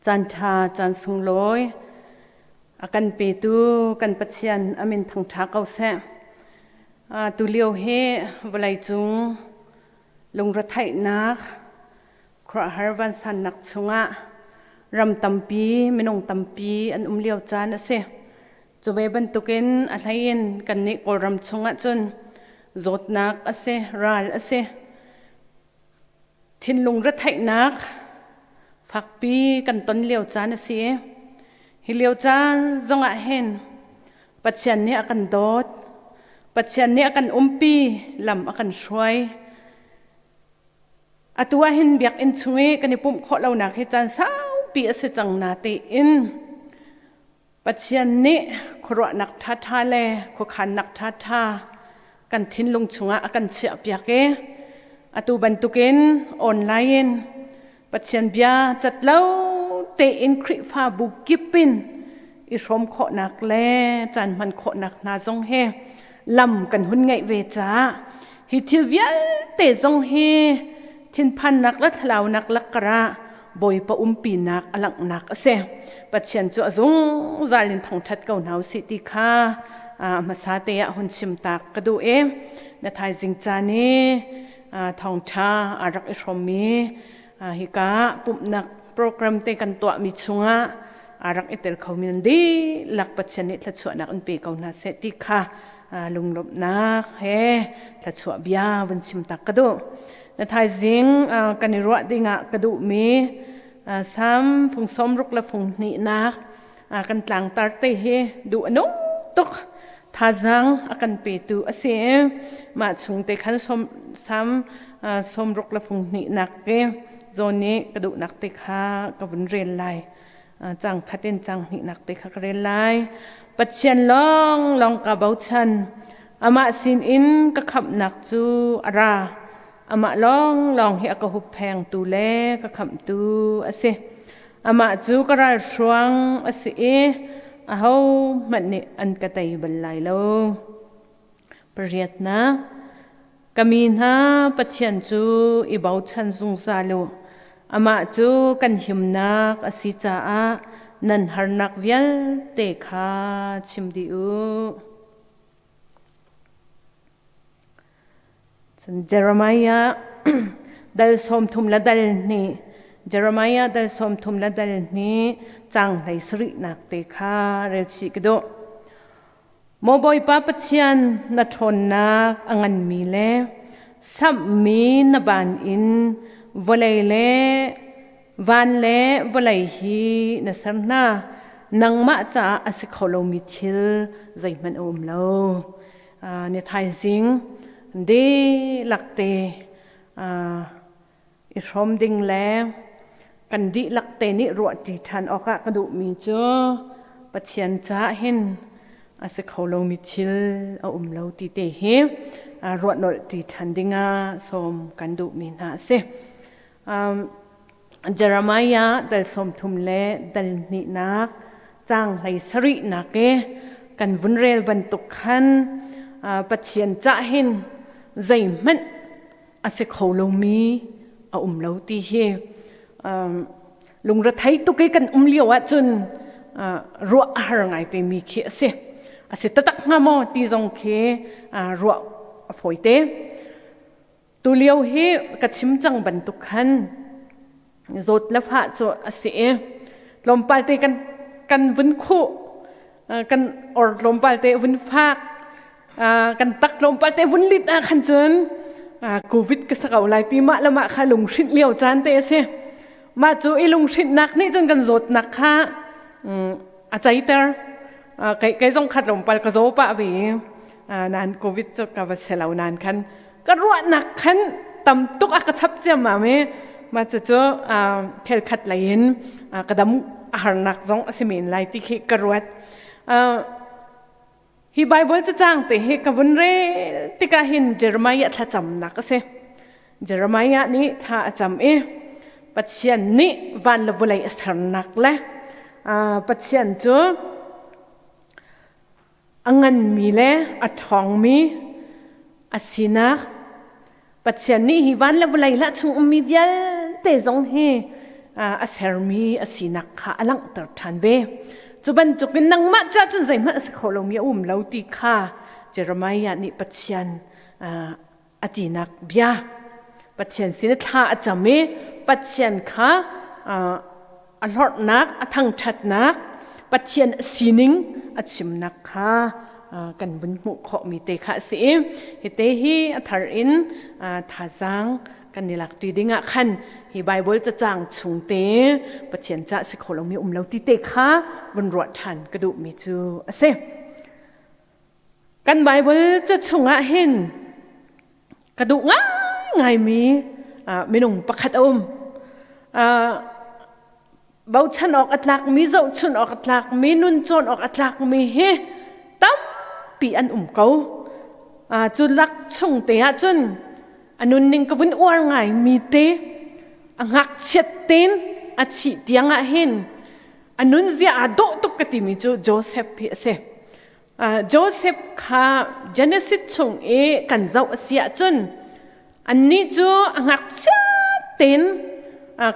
Caan ṭha, caan sunglawi a kan petu kan Pathian a min thangṭha ko seh. Tulio hi vawleicung lungretheihnak, khuaruahhar vansannak chungah ram tampi, minung tampi an um lio caan a si. Cu ve bantukin a hleiin kannih Kawlram chungah cun zawtnak a si, ral a si. Thinlung retheihnak fakpi kan ton lio caan a si i hi lio caan zongah hin Pathian nih a kan dawt, Pathian nih a kan umpi, lam a kan hruai. Atu ah hin biakinn chung i kan i pumh khawh lonak hi caan saupi a si cang na tiin Pathian nih khuaruahnak ṭhaṭha le khuakhannak ṭhaṭha kan thinlung chungah a kan chiahpiak i atu bantukin online in Pathian bia cat lo tein Khrihfabu kip in i hrawm khawhnak le caan hman khawhnak hna zong hi lam kan hun ngeih ve caah hi thil vialte zong hi thinphannak le thlalaunak lakkar ah Bawipa umpinak a langhnak a si. Pathian cu a zungzal in thangṭhat ko hna usih ti kha hmasa te ah hun chim tak ka duh i na thaizing caan i thawngṭha aa rak i hrawmmi hika pumhnak program te kan tuahmi chungah aa rak i tel khomi nan dihlak Pathian nih thluachuahnak an pe ko hna seh ti kha lunglawmhnak he thluachuah bia vun chim tak ka duh. Na thaizing kan i ruah dingah ka duhmi Salm fung sawmruk le fung hnihnak kan tlangtar te hi duh a nung tuk thazaang a kan petu a si. Mah chung te khan Salm sawmruk le fung hnihnak ke zawn nih ka duhnak te kha ka vun rel lai. Cang khat in cang hnihnak te kha ka rel lai. Pathian lawng lawng ka bochan. Amah sinin ka khamhnak cu a ra. Amah lawnglawng hi a ka hupphengtu le ka khamhtu a si. Amah cu ka ralhruang a si i ahohmanh nih an ka tei bal lai lo. Pariatnak, ka mi hna Pathian cu i bochan zungzal u. Amah cu kan himnak a si caah nan harnak vialte kha chim dih u. Cun Jeremiah dal 30 le dal hnih Jeremiah dal 30 le dal hnih cang hlei sarihnak te kha rel chih ka duh. Maw Bawipa Pathian na ṭhawnnak a nganmi le samhmi na ban in vawlei le van le vawlei hi na ser hna. Nangmah caah a si kho lomi thil zeihmanh a um lo. Ni thaizing dihlak te i hrawm ding le kan dihlak te nih ruahṭi ṭhan awkah ka duhmi cu Pathian caah hin a si kho lomi thil a um lo ti te hi ruahnolh ṭi ṭhan dingah sawm kan duhmi hna a si. Jeremiah dal 30 le dal hnihnak caang hlei sarihnak i kan vun rel bantuk khan Pathian cah hin zeihmanh a si kho lomi a um lo ti hi lungrethei tuk i kan um lio ahcun ruah a har ngai te mi khi a si. A si taktak hnga maw ti zong khi ruah a fawi te. Tulio hi ka chim cang bantuk khan zawt le fah cu a si i tlawmpal te kan kan vun khuh kan or tlawmpal te vun fak kan tak tlawmpal te vun lit ah khan cun covid ka sako lai ti mah le mah kha lunghrinh lio caan te a si mah cu i lunghrinh-nak nih cun kan zawtnak kha a ceiter kei kei zong khat tlawmpal ka zaw pah ve nan covid cu ka va se lo nan khan ka ruahnak khan tam tuk a ka chap ciammam i mah cucu khelkhat lei in ka dam a harnak zong a si men lai ti khi ka ruat. Hi Bible cacang te hi ka vun rel tikah hin Jeremiah thlacamnak a si. Jeremiah nih thla a cam i Pathian nih van le vawlei a sernak le Pathian cu a nganmi le a ṭhawngmi a sinak Pathian nih hi van le vawlei lah chung ummi vialte zong hi a sermi a sinak kha a langhter ṭhan ve. Cu bantukin nangmah ca cun zeihmanh a si kho lomi a um lo ti kha Jeremiah nih Pathian a tinak bia. Pathian sin thla a cam i Pathian kha a hlorhnak, a thangṭhatnak, Pathian a sining a chimnak kha kan vun hmuh khawhmi te kha a si i hi te hi a thar in thazaang kan i lak ṭi ding ah khan hi Baibal cacang chung te Pathian cah si kho lomi um lo ti te kha vun ruah ṭhan ka duhmi cu a si. Kan Baibal ca chungah hin ka duh ngaingaimi minung pakhat a um. Bochan awk a tlakmi, zohchun awk a tlakmi, nun cawn awk a tlakmi hi tampi an um ko. Cu lak chung te ah cun a nunning ka vun uar ngaimi te, a ngakchiat tein a thih tiang ah hin a nunzia aa dawh tuk ka timi cu Joseph hi a si. Joseph kha Genesis chung i kan zoh a si ahcun annih cu a ngakchia tein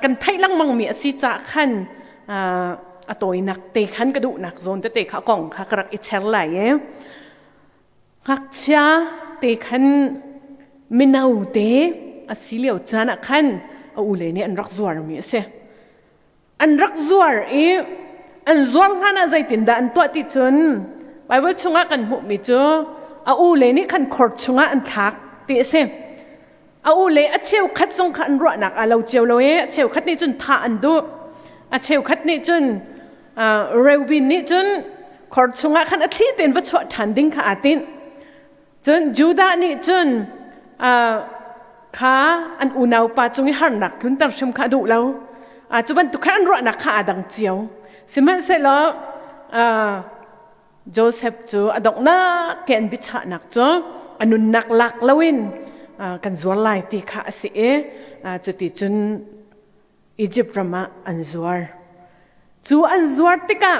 kan theih lengmangmi a si caah khan a tawinak te khan ka duhnak zawn tete kha kong kha ka rak i cher lai i ngakchia te khan mino te a si lio caan ah khan a ule nih an rak zuarmi a si. An rak zuar i an zuar hlan ah zeitindah an tuah ti cun Baibal chungah kan hmuhmi cu a ule nih khan khor chungah an thlak ti a si. A ule a cheukhat zong kha an ruahnak aa lo cio lo i a cheukhat nih cun thah an duh. A cheukhat nih cun Reuben nih cun khor chungah khan a thli tein va chuah ṭhan ding kha aa tinh. Cun Judah nih cun kha an unaupa cung i harnak tlunter hrim kha a duh lo. Cu bantuk khan an ruahnak kha aa dang cio. Sihmanhsehlaw Joseph cu a donghnak ke an biachahnak cu a nunnak lak loin kan zuar lai ti kha a si i cuti cun Egypt ram ah an zuar. Cu an zuar tikah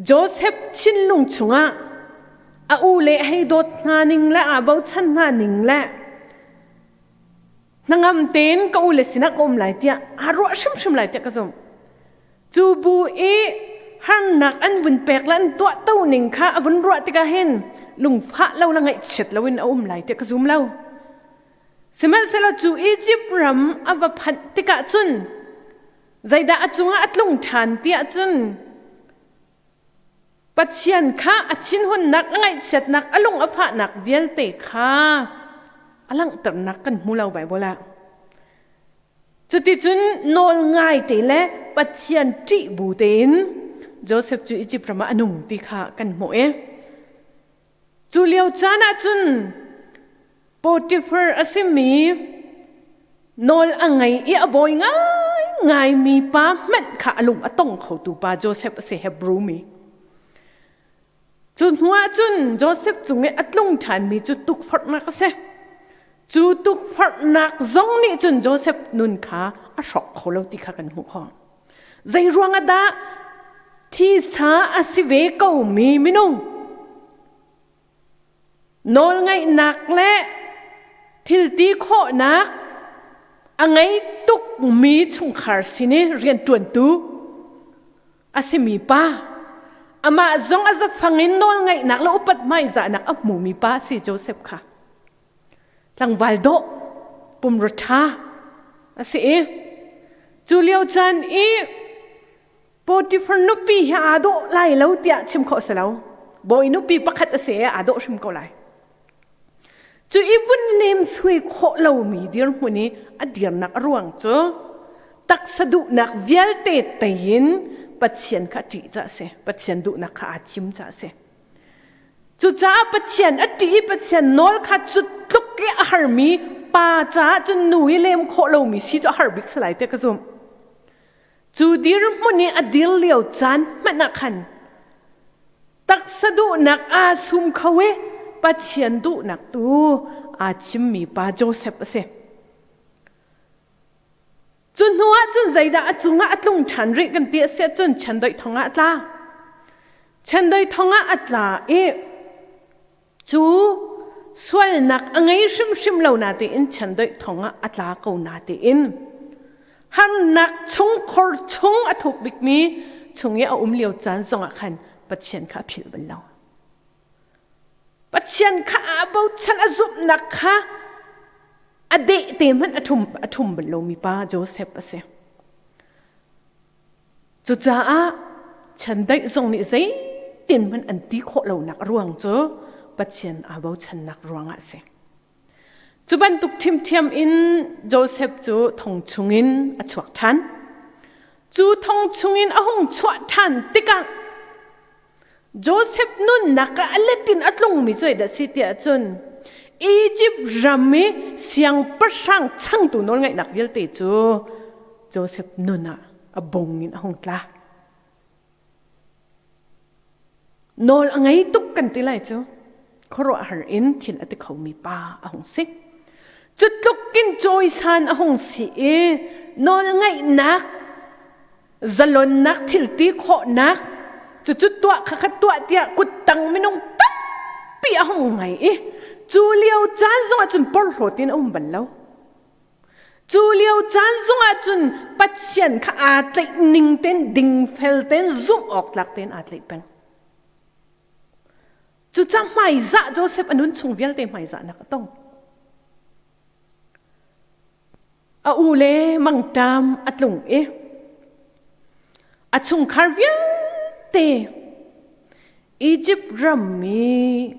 Joseph thinlung chungah a u le hei dawt hna ning le aa bochan hna ning le hnangam tein ka u le sinah ka um lai tiah aa ruah hrimhrim lai tiah ka zumh. Cu bu i harnak an vun pek le an tuahto ning kha a vun ruah tikah hin lungfah lo le ngaihchiat loin a um lai tiah ka zum lo. Sihmanhsehlaw cu Izipt ram a va phanh tikah cun Zeidah a cungah a tlung ṭhan tiah cun Pathian kha a thinhunnak, a ngaihchiatnak, a lung a fahnak vialte kha a langhternak kan hmu lo Baibal ah. Cuticun nawl ngai te le Pathian ṭih bu tein Joseph cu Izipt ram ah a nung ti kha kan hmuh i cu lio caan ah cun Potiphar a simi nawl a ngei i a bawi ngaingaimi pa hmanh kha a lung a tong khotu pa Joseph a si Hebrew mi. Cu hnuah cun Joseph cung i a tlung ṭhanmi cu tukforhnak a si. Cu tukforhnak zong nih cun Joseph nun kha a hrawk kho lo ti kha kan hmuh khawh. Zei ruangah dah thisa a si ve komi minung Nawlngaihnak le thilti khawhnak a ngei tukmi chungkhar sin i rianṭuantu a simi pa, amah zong a zafang in nawlngaihnak le upat hmaizahnak a hmumi pa a si Joseph kha. Tlangval dawh, pumrua ṭha a si i cu lio caan i Potifar nupi hi aa dawh lai lo tiah chim khawh si lo. Bawi nupi pakhat a si i aa dawh hrim ko lai. Cu i vun lem sui khawh lomi dirhmun i a dirnak a ruang cu taksa duhnak vialte tei in Pathian kha a ṭih caah a si. Pathian duhnak kha aa thim caah a si. Cucaah Pathian a ṭih i Pathian nawl kha cu tluk i a harmi pa caah cun nu i lem khawh lomi si cu a har bik si lai tiah ka zumh. Cu dirhmun i a dir lio caan hmanh ah khan taksa duhnak aa sum kho i Pathian duhnak tu aa chimmi pa Joseph a si. Cu hnu ah cun zeidah a cungah a tlung ṭhan rih kan ti a si ahcun chiandeih thong ah a tla. Chiandeih thong ah a tla i cu sualnak a ngei hrimhrim lo natein chiandeih thong ah a tla ko natein. Harnak chung khor chung a thuk bikmi chung i a um lio caan zongah khan Pathian kha a philh bal lo. Pathian kha aa bochan a zumhnak kha a deh te hmanh a ṭhum a ṭhum bal lomi pa Joseph a si. Cucaah chiandeih zong nih zeitin hmanh an ti khawh lonak a ruang cu Pathian aa bochannak ruangah a si. Cu bantuk ṭhiamṭhiam in Joseph cu thong chungin a chuak ṭhan. Cu thong chungin a hung chuah ṭhan tikah Joseph nunnak ah a let in a tlungmi cu zeidah a si tiah cun Egypt ram i siangpahrang changtu nawlngeihnak vialte cu Joseph nun ah a bung in a hung tla. Nawl a ngei tuk kan ti lai cu khuaruahhar in thil a ti khomi pa a hung si. Cu tluk in cawisan a hung si i nawlngeihnak zalonnak thilti khawhnak cucu tuah kha kha tuah tiah kuttang minung tampi a hung ngei i cu lio caan zongah cun porhlawt in a um bal lo. Cu lio caan zongah cun Pathian kha aa tlaih ning tein dingfel tein zumh awk tlak tein aa tlaih peng. Cucaah hmaizah Joseph a nun chung vialte hmaizahnak a tong. A u le mangṭam a tlung i a chungkhar vialte Egypt ram i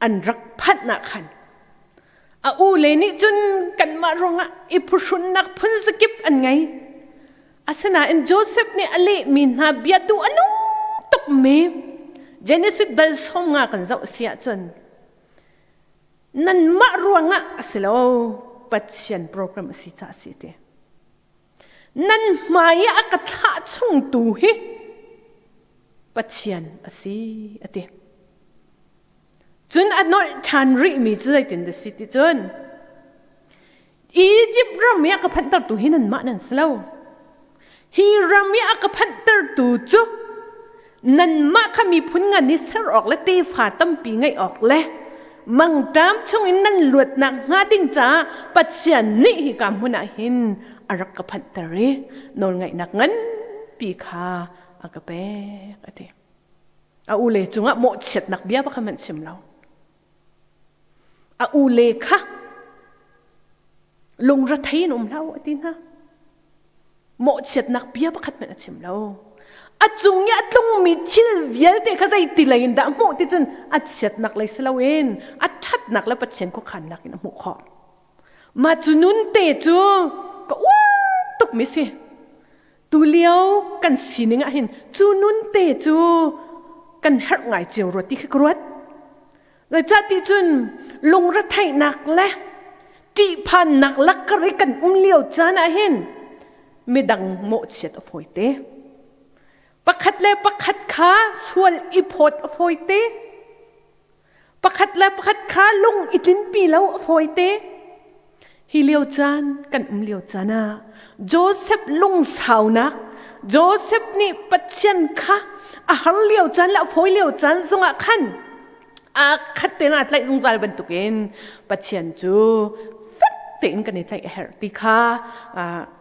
an rak phanh ah khan a u le nih cun kanmah ruangah i phuhrunnak phun zakip an ngei. Asinain Joseph nih a lehmi hna bia duh a nung tukmi Genesis dal 50 kan zoh a si ahcun nanmah ruangah a si lo Pathian program a si caah a si ti. Nan hmai i a ka thlah chungtu hi Pathian a si a ti. Cun a nolh ṭhan rihmi cu zeitin dah si ti cun Egypt ram i a ka phanhtertu hi nanmah nan si lo. Hi ram i a ka phanhtertu cu nanmah kha miphun ngan i ser awk le tefa tampi ngeih awk le mangṭam chungin nan luatnak hnga ding caah Pathian nih hika hmun ah hin a rak ka phanhter i nawlngaihnak nganpi kha a ka pek a ti. A ule cungah mawhchiatnak bia pakhat hmanh chim lo. A ule kha lungrethei in um hlah u a ti hna. Mawhchiatnak bia pakhat hmanh a chim lo. A cung i a tlungmi thil vialte kha zeiti lei in dah a hmuh ti cun a chiatnak lei si loin a ṭhatnak le Pathian khuakhannak in a hmuh khawh. Mah cu nun te cu ka uar tukmi si. Tulio kan sining ah hin cu nun te cu kan herh ngai cio rua ti khi ka ruat. Zeicahti cun lungretheihnak le ṭihphannak lakkar i kan um lio caan ah hin midang mawhchiat a fawi te. Pakhat le pakhat kha sual i phawt a fawi te. Pakhat le pakhat kha lung i tlinpi lo a fawi te. Hi lio caan kan um lio caan ah Joseph lungsaunak Joseph nih Pathian kha a har lio caan le a fawi lio caan zongah khan aa khat tein aa tlaih zungzal bantukin Pathian cu fek tein kan i tlaih a herh ti kha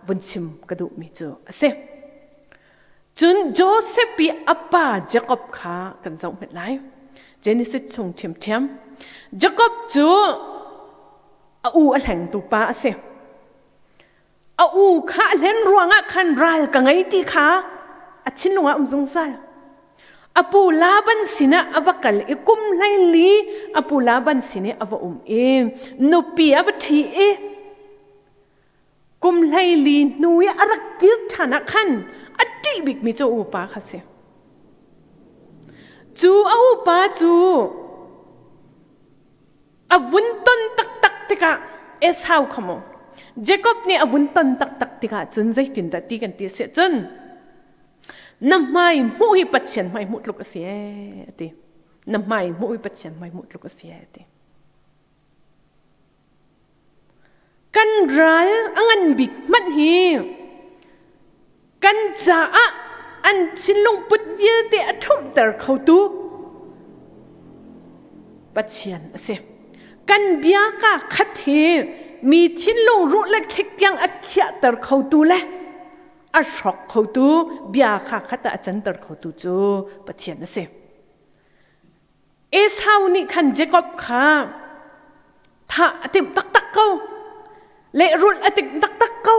vun chim ka duhmi cu a si. Cun Joseph i a pa Jakob kha kan zoh hmet lai. Genesis chung ṭhiamṭhiam. Jakob cu a u a hlengtu pa a si. A u kha a hlen ruangah khan ral ka ngei ti kha a thinlung ah um zungzal. A pu Laban sinah a va kal i kum 14 a pu Laban sin i a va um i nupi a va ṭhi i kum 14 hnu i a rak kir ṭhan ah khan a ṭih bikmi cu a upa kha si. Cu a upa cu a vun ton taktak tikah Esau kha maw Jacob nih a vun ton taktak tikah cun zeitindah ti kan ti a si cun na hmai hmuh hi Pathian hmai hmuh tluk a si ee a ti na hmai hmuh hi Pathian hmai hmuh tluk a si ee a ti Kan ral a ngan bik hmanh hi kan caah an thinlung put vialte a ṭhumhter khotu Pathian a si. Kan bia kaa khat hi Mi thinlung ruh le thlik tiang a khiahter khotu le a hrawk khotu bia kha khat ah a canter khotu cu Pathian a si. Esau nih khan Jakob kha thah a timh taktak ko. Lehrulh a timh taktak ko.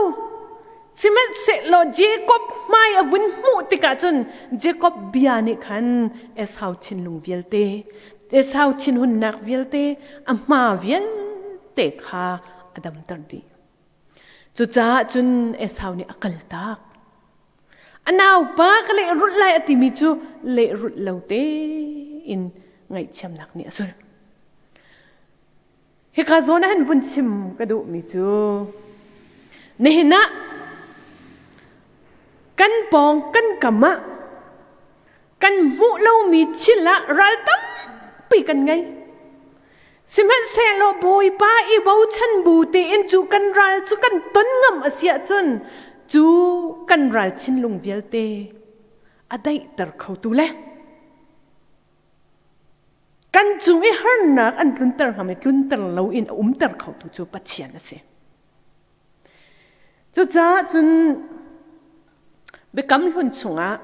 Sihmanhsehlaw Jakob hmai a vun hmuh tikah cun Jakob bia nih khan Esau thinlung vialte, Esau thinhunnak vialte, a hma vialte kha a damter dih. Cucaah cun Esau nih a kaltak. A naupa ka lehrulh lai a timi cu lehrulh lo tein ngaihthiamnak nih a zulh. Hika zawn ah hin vun chim ka duhmi cu nihin ah kan pawng kan kam ah kan hmuh lomi thil ah ral tampi kan ngei. Sihmanhsehlaw Bawipa i bochan bu tein cu kan ral cu kan ton ngam a si ahcun cu kan ral thinlung vialte a daihter khotu le kan cung i harnak an tlunter hngami tlunter loin a umter khotu cu Pathian a si. Cucaah cun Biakam Hlun chungah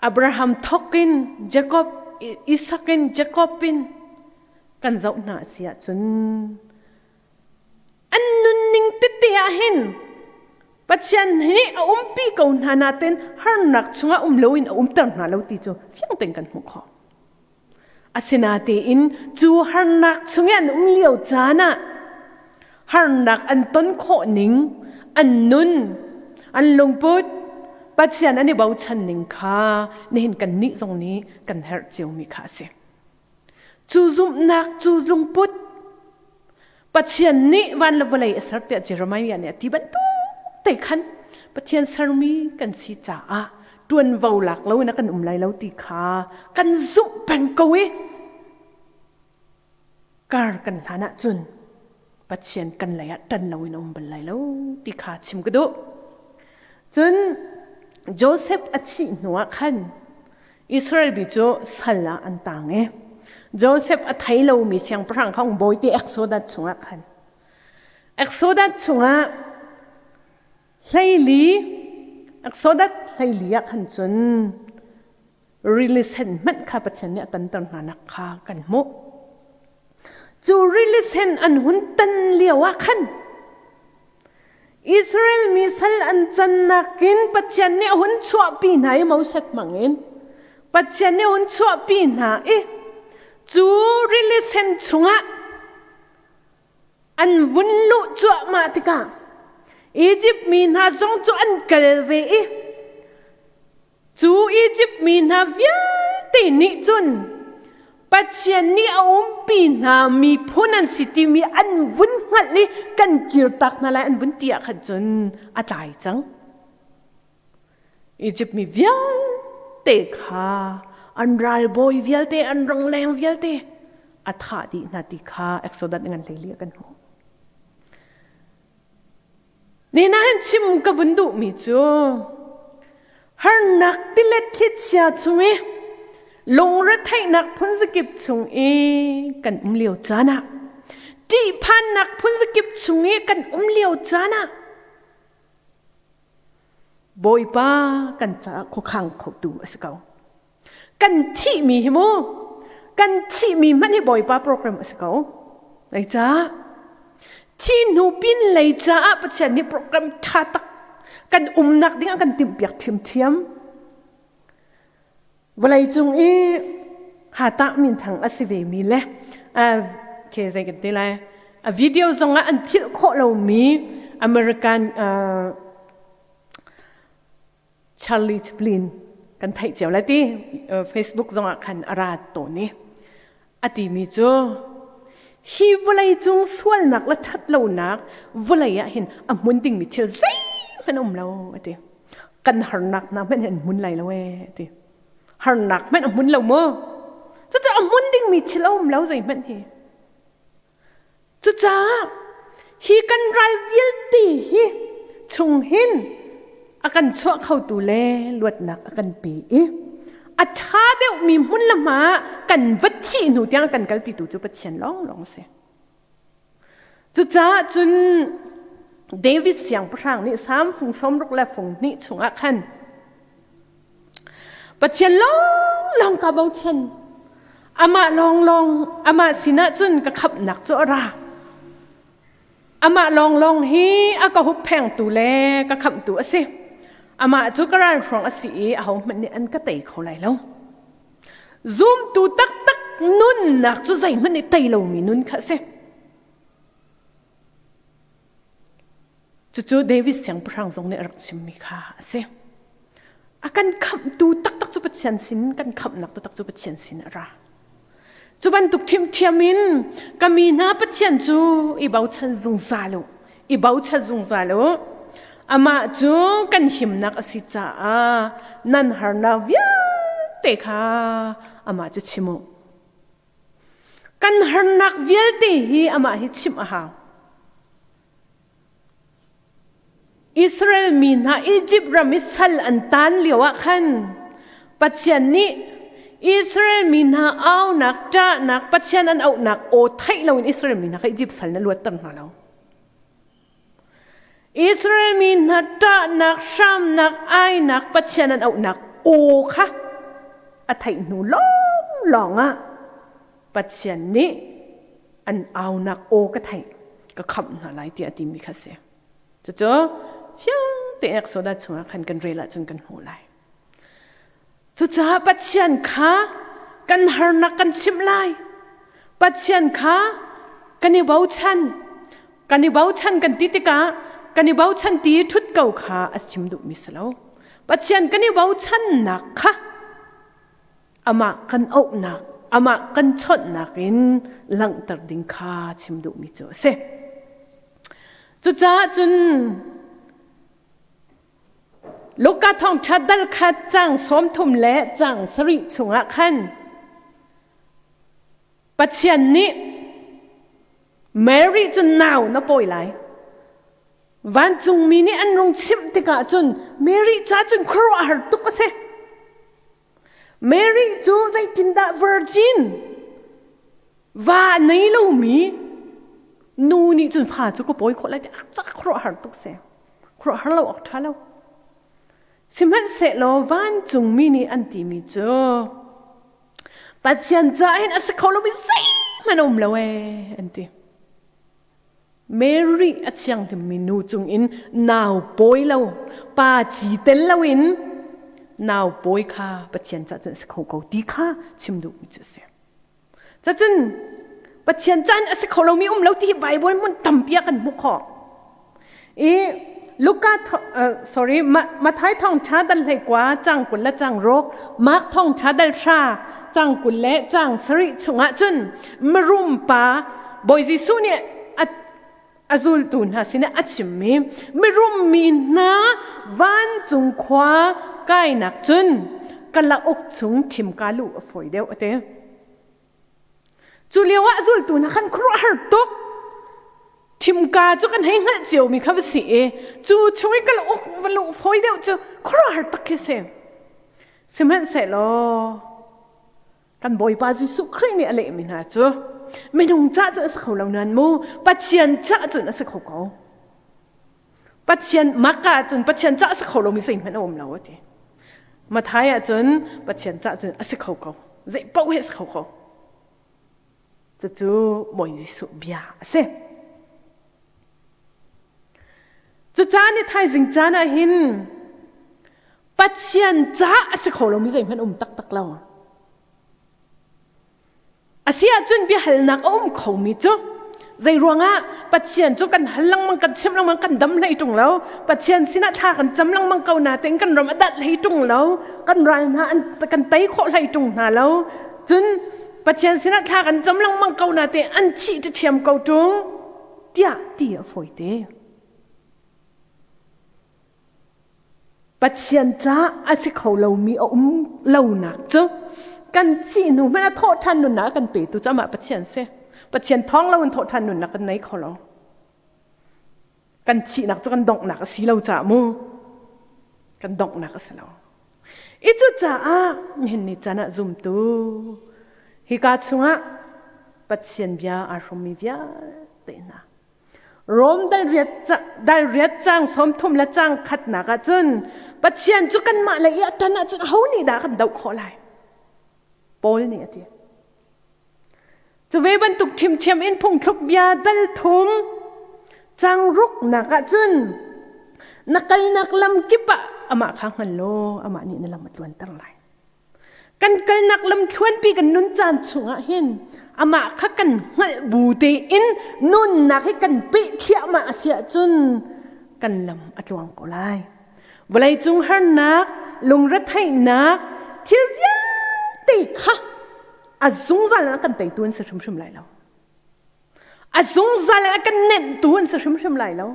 Abraham thawk in Jacob, Isak in Jacob in kan zoh hna a si ahcun an nunning tete ah hin Pathian hi a umpi ko hna nain harnak chungah um loin a umter hna lo ti cu fiang tein kan hmuh khawh. Asinain cu harnak chung i an um lio caan ah harnak an ton khawh ning, an nun, an lungput, Pathian an i bochan ning kha nihin kannih zong nih kan herh ciomi kha a si. Cu zumhnak, cu lungput, Pathian nih van le vawlei a ser tiah Jeremiah nih a ti bantuk te khan Pathian sermi kan si caah ṭuanvo lak loin a kan um lai lo ti kha kan zumh peng ko i kar kan hlan ahcun Pathian kan lei ah ṭan loin a um bal lai lo ti kha chim ka duh. Cun Joseph a thih hnuah khan Israel mi cu sal ah an tang i Joseph a thei lomi siangpahrang kha bawi te Exodus chungah khan Exodus chungah hleili Exodus hleili ah khan cun rili sen hmanh kha Pathian nih a tanter hna nak kha kan hmuh. Cu rili sen an hun tan lio ah khan Israel mi sal an cannak in Pathian nih a hun chuahpi hna i Moses hmangin Pathian nih a hun chuahpi hna i cu rili sen chungah an vun luh cuahmah tikah Izipt mi hna zong cu an kal ve i Cu Izipt mi hna vialte nih cun Pathian nih a umpi hna miphun an si timi an vun hngalh i kan kirtak hna lai an vun ti ah khan cun a tlai cang. Izipt mi vialte kha an ralbawi vialte an rangleng vialte a thah dih hna ti kha Exodus ngan hlei kan hmuh. Nina hin chim ka vun duhmi cu harnak tilet thlichia chung i lungretheihnak phunzakip chung i kan um lio caan ah ṭihphannak phunzakip chung i kan um lio caan ah Bawipa kan caah khuakhang khotu a si ko. Kan thihmi hi mu kan thihmi hmanh hi Bawipa program a si ko. Zeicah? Thi hnu pin lei caah Pathian nih program ṭha tak kan umnak ding ah kan timhpiak ṭhiamṭhiam. Vawlei cung i hatah minthang a si vemi le ke zei kan ti lai a video zong ah an philh khawh lomi American Charlie Chaplin kan theih cio lai ti Facebook zongah khan a ra tawn i a timi cu hi vawlei cung sualnak le ṭhatlonak vawlei ah hin a hmun dingmi thil zeihmanh a um lo a ti kan harnak hna hmanh hi an hmun lai lo ee a ti harnak hmanh a hmun lo mu cucu a hmun dingmi thil a um lo zeihmanh hi Cucaah hi kan ral vialte hi chung hin a kan chuah khotu le luatnak a kan pe i a ṭha deuhmi hmun le hma ah kan va thih hnu tiang kan kalpitu cu Pathian lawnglawng a si. Cucaah cun David siangpahrang nih Salm fung 60 le fung hnih chungah khan Pathian lawnglawng ka bochan. Amah lawnglawng, amah sinah cun ka khamhnak cu a ra. Amah lawnglawng hi a ka hupphengtu le ka khamhtu a si. Amah cu ka ralhruang a si i ahohmanh nih an ka tei kho lai lo. Zumtu taktak nunnak cu zeihmanh nih tei lomi nun kha a si. Cucu David siangpahrang zong nih a rak chimmi kha a si. A kan khamhtu taktak cu Pathian sin, kan khamhnak taktak cu Pathian sin a ra. Cu bantuk ṭhiamṭhiam in ka mi hna Pathian cu i bochan zungzal u, i bochan zungzal u. Amah cu kan himnak a si caah nan harnak vialte kha amah cu chim u. Kan harnak vialte hi amah hi chimh a hau. Israel mi hna Izipt ram i sal an taan lioah khan Pathian nih Israel mi hna aunak, ṭahnak, Pathian an auhnak aw theih loin Israel mi hna kha Izipt sal na luatter hna lo. Israel mi hna ṭahnak, hramnak, ainak, Pathian an auhnak aw kha a theih hnu lawnglawng ah Pathian nih an aunak aw ka theih ka khamh hna lai tiah a timi kha si. Cucu fiang tein Exodus chungah khan kan rel ahcun kan hmuh lai. Cucaah Pathian kha kan harnak kan chimh lai. Pathian kha kan i bochan. Kan i bochan kan ti tikah kan i bochan ti ṭhut ko kha a chim duhmi si lo. Pathian kan i bochannak kha amah kan auhnak, amah kan chawnhnak in langhter ding kha chim duhmi cu a si. Cucaah cun Luka thawngṭha dal kha cang 30 le cang 7 chungah khan Pathian nih Mary cu nau na pawi lai. Vancungmi nih an rung chimh tikah cun Mary ca cun khuaruahhar tuk a si. Mary cu zeitindah virgin va nei lomi nu nih cun fa cu ka pawi khawh lai ti a khuaruahhar tuk si. Khuaruahhar lo awk ṭha lo. Sihmanhsehlaw vancungmi nih an timi cu Pathian caah hin a si kho lomi zeihmanh a um lo ee an ti. Mary a thianghlimmi nu cungin nau pawi lo, pa ci tel loin nau pawi kha Pathian caah cun a si kho ko ti kha chim duhmi cu a si. Cacun Pathian caan a si kho lomi um lo ti hi Bible hmun tampi ah kan hmuh khawh. I Luka sorry Mathai thawngṭha dal hlei kua cang 20 le cang 6 Mark thawngṭha dal 9 cang 20 le cang 7 chungah cun mirum pa Bawi Jesuh nih a zultu hna sinah a chimmi mirum mi hna vancung khua kainak cun kalauk chung thimka luh a fawi deuh a ti. Cu lio ah zultu hna khan khuaruahhar tuk. Thimka cu kan hei hngalh ciomi kha va si i cu chung i kalauk va luh fawi deuh cu khuaruahhar tak khi si. Sihmanhsehlaw kan Bawipa Jesuh Khrih nih a lehmi hna cu minung ca cu a si kho lo nain mu Pathian ca cun a si kho ko. Pathian maka cun Pathian ca a si kho lomi zeihmanh a um lo a ti. Mathai ah cun Pathian ca cun a si kho ko. Zei paoh hi a si kho ko. Cucu Bawi Jesuh bia a si. Cucaah ni thaizing caan ah hin Pathian ca a si kho lomi zeihmanh um taktak lo. A si ahcun biahalnak a um khomi cu zei ruangah Pathian cu kan hal lengmang kan chimh lengmang kan dam hlei ṭung lo Pathian sinah thla kan cam lengmang ko natein kan ram a dat hlei ṭung lo kan ral hna an kan tei khawh hlei ṭung hna lo cun Pathian sinah thla kan cam lengmang ko natein an thih ṭhiam ko ṭung tiah ti a fawi te. Pathian caah a si kho lomi a um lonak cu kan thih hnu hmanh ah thawhṭhan nunnak a kan petu cu amah Pathian si. Pathian thawng loin thawhṭhan nunnak kan nei kho lo. Kan thihnak cu kan donghnak a si lo caah mu. Kan donghnak a si lo. I cucaah nihin ni caan ah zumtu hika chungah Pathian bia aa hrawmmi vialte hna. Rom dal riat cang 30 le cang khatnak ah cun Pathian cu kanmah lei i a ṭan ahcun aho nih dah kan doh khawh lai? Paul nih a ti. Cu ve bantuk ṭhiamṭhiam in phungthluk bia dal thum cang ruknak ah cun na kalnak lam kip ah amah kha hngal law amah nih na lam a tluanter lai. Kan kalnak lam thluanpi kan nun caan chungah hin amah kha kan hngalh bu tein nunnak hi kan peh thliahmah a si ahcun kan lam a tluang ko lai. Vawleicung harnak, lungretheihnak, thil vialte kha a zungzal in a kan teitu an si hrimhrim lai lo. A zungzal in a kan nenhtu an si hrimhrim lai lo.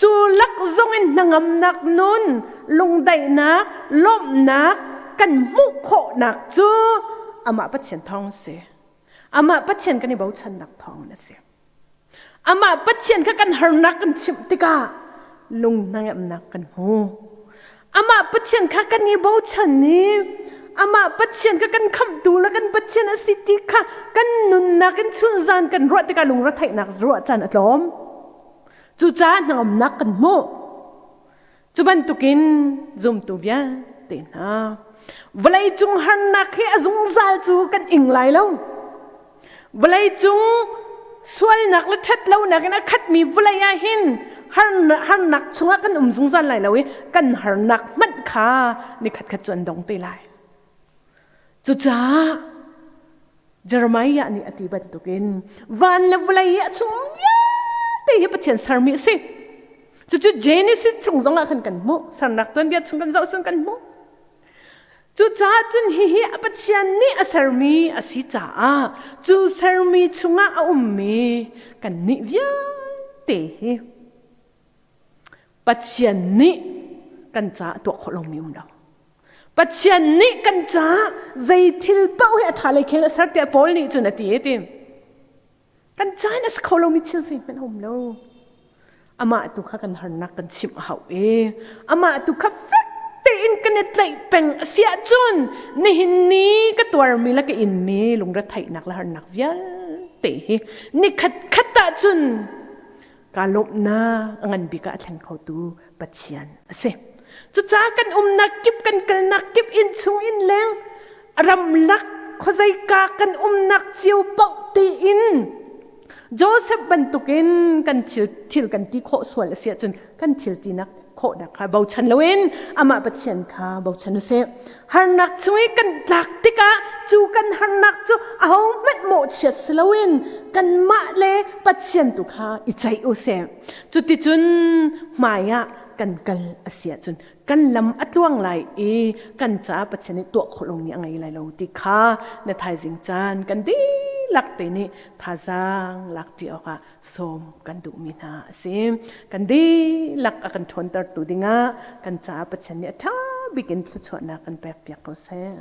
Cu lak zong in hnangamnak nun, lungdaihnak, lawmhnak kan hmuh khawhnak cu amah Pathian thawng a si. Amah Pathian kan i bochannak thawng a si. Amah Pathian kha kan harnak kan chimh tikah lung hnangamnak kan hmu. Amah Pathian kha kan i bochan i amah Pathian kha kan khamhtu le kan Pathian a si ti kha kan nunnak in chunzan kan ruah tikah lungretheihnak ruah caan a tlawm. Cucaah hnangamnak kan hmuh. Cu bantukin zumtu vialte hna vawleicung harnak hi a zungzal cu kan ing lai lo. Vawleicung sualnak le ṭhatlonak in a khatmi vawlei ah hin harnak chungah kan um zungzal lai lo i kan harnak hmanh kha nikhat khat cu an dong te lai. Cucaah Jeremiah nih a ti bantukin van le vawlei i a chung vialte hi Pathian sermi a si. Cucu Genesis chung zongah khan kan hmuh. Sernak tuanbia chung kan zoh cun kan hmuh. Cucaah cun hihi a Pathian nih a sermi a si caah cu sermi chungah a ummi kannih vialte hi Pathian nih kan caah tuah khawh lomi um lo. Pathian nih kan caah zei thil paoh hi a ṭha lei khel a ser tiah Paul nih cun a ti ti. Kan ca in a si kho lomi thil si hmanh a um lo. Amah tu kha kan harnak kan chimh a hau i amah tu kha fek tein kan i tlaih peng a si ahcun nihin ni ka tuarmi le ka inmi lungretheihnak le harnak vialte hi nikhat khat ahcun kaa lawmhnak a ngan bik ah a thleng khotu Pathian a si. Cucaah kan umnak kip kan kalnak kip innchung innleng ramlak khuazeika kan umnak cio paoh tein Joseph bantukin kan thil thil kan ti khawh sual a si ahcun kan thil tinak khawhnak kha bochan loin amah Pathian kha bochan usih. Harnak chung i kan tlak tikah cu kan harnak cu ahohmanh mawhchiat si loin kanmah le Pathian tu kha i ceih usih. Cuticun hmai ah kan kal a si ahcun kan lam a tluang lai i kan caah Pathian nih tuah khawh lomi a ngei lai lo ti kha na thaizing caan kan dihlak te nih thazaang lak ṭi awkah sawm kan duhmi hna a si. Kan dihlak a kan ṭhawntertu dingah kan caah Pathian nih a ṭha bik in thluachuahnak kan pekpiak ko seh.